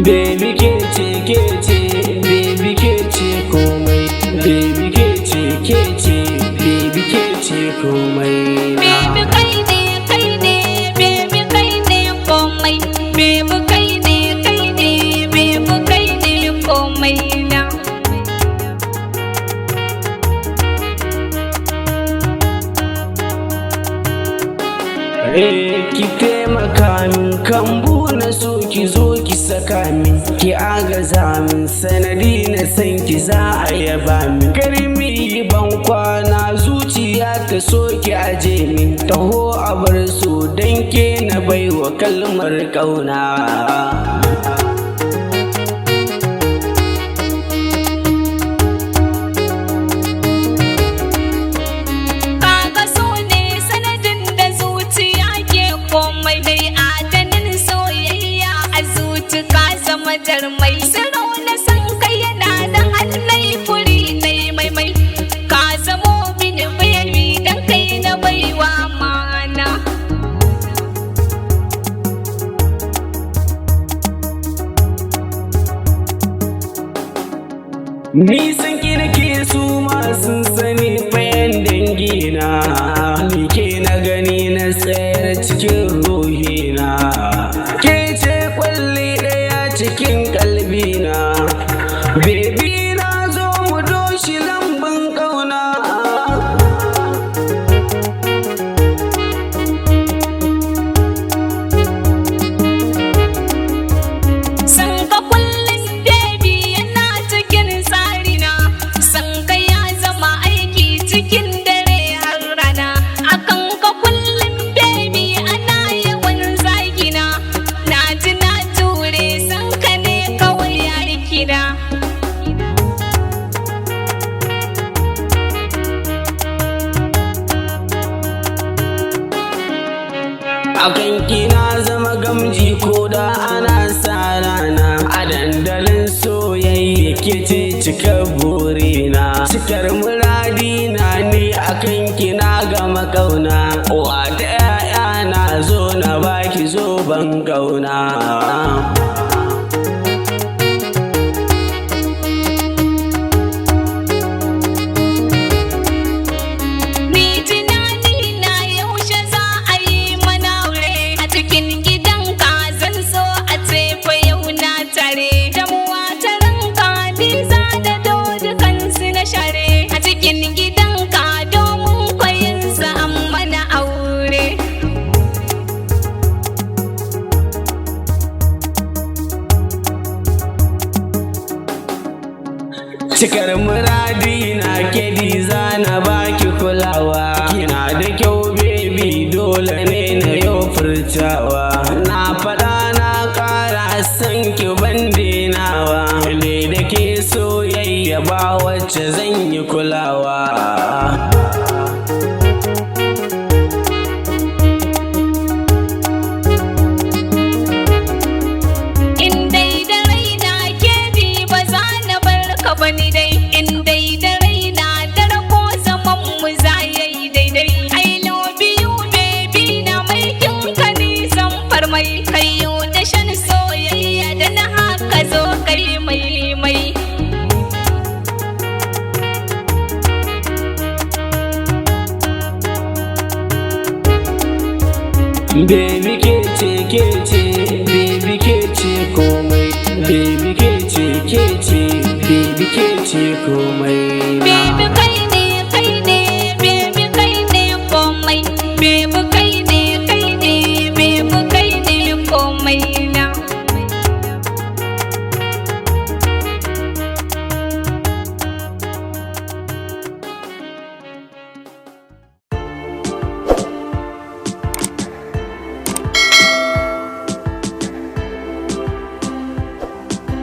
Baby, ke ce, ke ce, baby, ke ce komai. Baby, ke ce, ke ce, baby, ke ce komai na. Baby, kai ne, kai ne, baby, kai ne komai. Baby, kai ne, kai ne, baby, kai ne komai na. Eh, ki taimaka min kambu na so, ki zo ki saka min, ki agaza min, sanadi na san ki za a yaba min. Karmi ban kwana, zuciya ta so ki aje min, taho a bar so dan ke na baiwa kalmar kauna. Kaga so ne sanadin da zuciya ke komai dai, adanin soyayya a zuci ka zama jarmai. Sirau na san kai yana da hannai furi nai maimai. Ka zamo mini baby, dan kai na baiwa mana. Nisan ki nake, su masu sani bayan dangina. Ni ke na gani na tsayar cikin ruhina. Ke ce kwalli ɗaya cikin kalbina. Baby na, zo mu doshi lambun ƙauna. San ka kullum, baby, yana cikin tsarina. San ka ya zama aiki cikin dare har rana. Akan ka kullum, baby, ana yawan zagina. Na ji na jure, san ka ne kawai aikina. Akan kina zama gamji ko da ana sa rana. A dandalin soyayya ke ce cikar burina, cikar muradina ne. Akan kina gama kauna, uwa da 'ya'ya na zo na baki zo ban kauna. Ni tunani na, yaushe za a yi mana aure a cikin gidanka? Zan so a ce fa yau na tare. Damuwa ta ranka ni za da dodi kansu na share a cikin gidanka, domin kwayinsa an mana aure. Cikar muradi na kedi, zana baki kulawa. Kina da kyau, baby, dole ne na yau furtawa. Na faɗa na ƙara, san ki ban denawa. Ne da ke soyayya ba wacce zan yi kulawa. In dai da raina ke bi, ba za na bar ka ba ni dai. In dai da raina dare ko zaman mu za ya yi daidai. I love you, baby na, mai kin ka nisan farmai. Kayo da shan soyayya da na haka, zo kai mai mai. Baby, ke ce, ke ce.